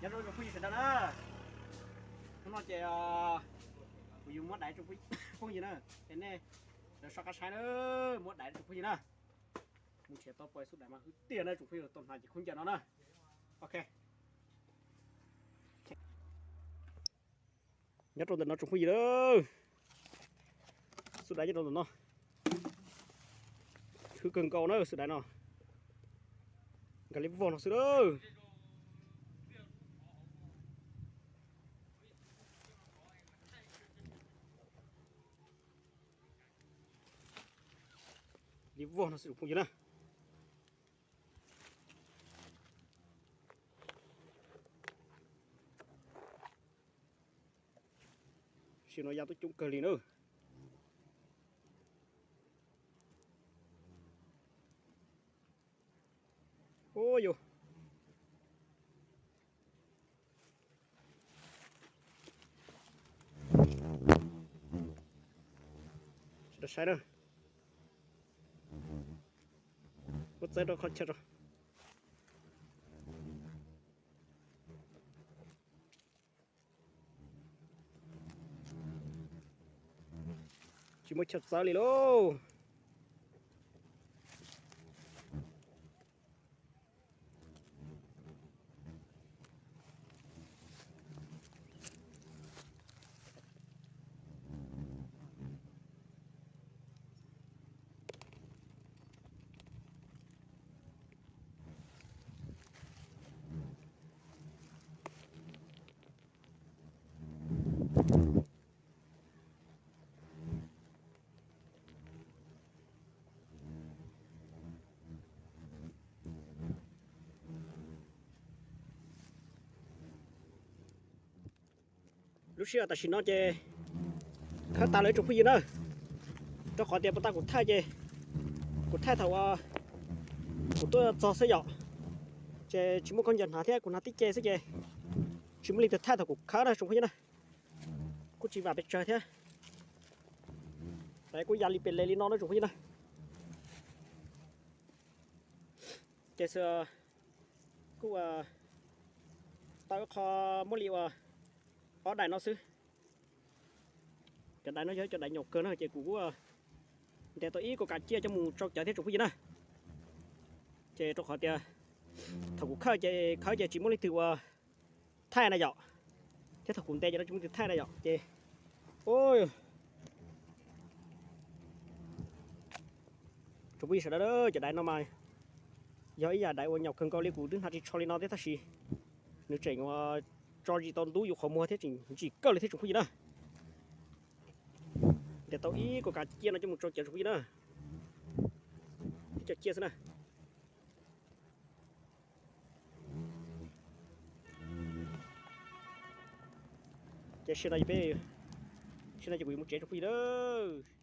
Nyob zoo tsoom phooj ywg sawv daws na, hnub no ces kuv yuav muab daiv tsoom phooj ywg na, es nej sawv daws soj qab saib na, muab daiv tsoom phooj ywg na. Mus nrhiav tau pom xub daiv mas hwj tiag na tsoom phooj ywg, tau hnav ces khaub ncaws no na. Ok. Nyob rau ntawm no tsoom phooj ywg a, xub daiv nyob rau ntawm no. Hwj kawg nkaus na xub daiv no. Nkag li vog no xwb a. Li vog no xwb tsoom phooj ywg na. Sim no ya tuaj coob kawg li na. Ua yus, sawv daws saib na, muab txawb rau qhov chaw rau. Tsis muaj chaw txawb li lauj. Lub sij hawm tam sim no ces khawb tas lawm tsoom phooj ywg na, rau qhov tias puas tas kuv thaij ces kuv thaij thaum kuv tuaj txog xwb yom, ces tsis muaj khaub ncaws hnav thiab kuv hnav tib ce xwb ces tsis muaj leej twg thaij thaum kuv khawb na tsoom phooj ywg na. Kuj tsis vam pes tsawg thiab, kuj ya li pes le li no na tsoom phooj ywg na. Ces kuj tau ib qho muab li ua ob daim no xwb. Cov daim no yog cov daim nyaum kawg na ces kuv kuj ntes tau ib kaum kav ciaj coj mus tsau cawv thiab tsoom phooj ywg na. Ces rau qhov tias thaum kuv khawb ces khawb ces tsis muaj leej twg ua thaij na yom, thiab thaum kuv ntes ces tsis muaj leej twg thaij na yom ces tsoom phooj ywg sawv daws, cov daim no mas yog ib yam daim uas nyaum kawg nkaus li, kuv twb hnav tsis tsho li no thiab tab sis nws tseem ua tso zis tau ntub yus qhov muag thiab tseem ntsim kawg li thiab tsoom phooj ywg na. Ntes tau ib kaum kav ciaj no coj mus tsau cawv tsoom phooj ywg na. Ib co ciaj xwb na. Ces sim no peb, sim no ces kuv yuav mus tsev tsoom phooj ywg na.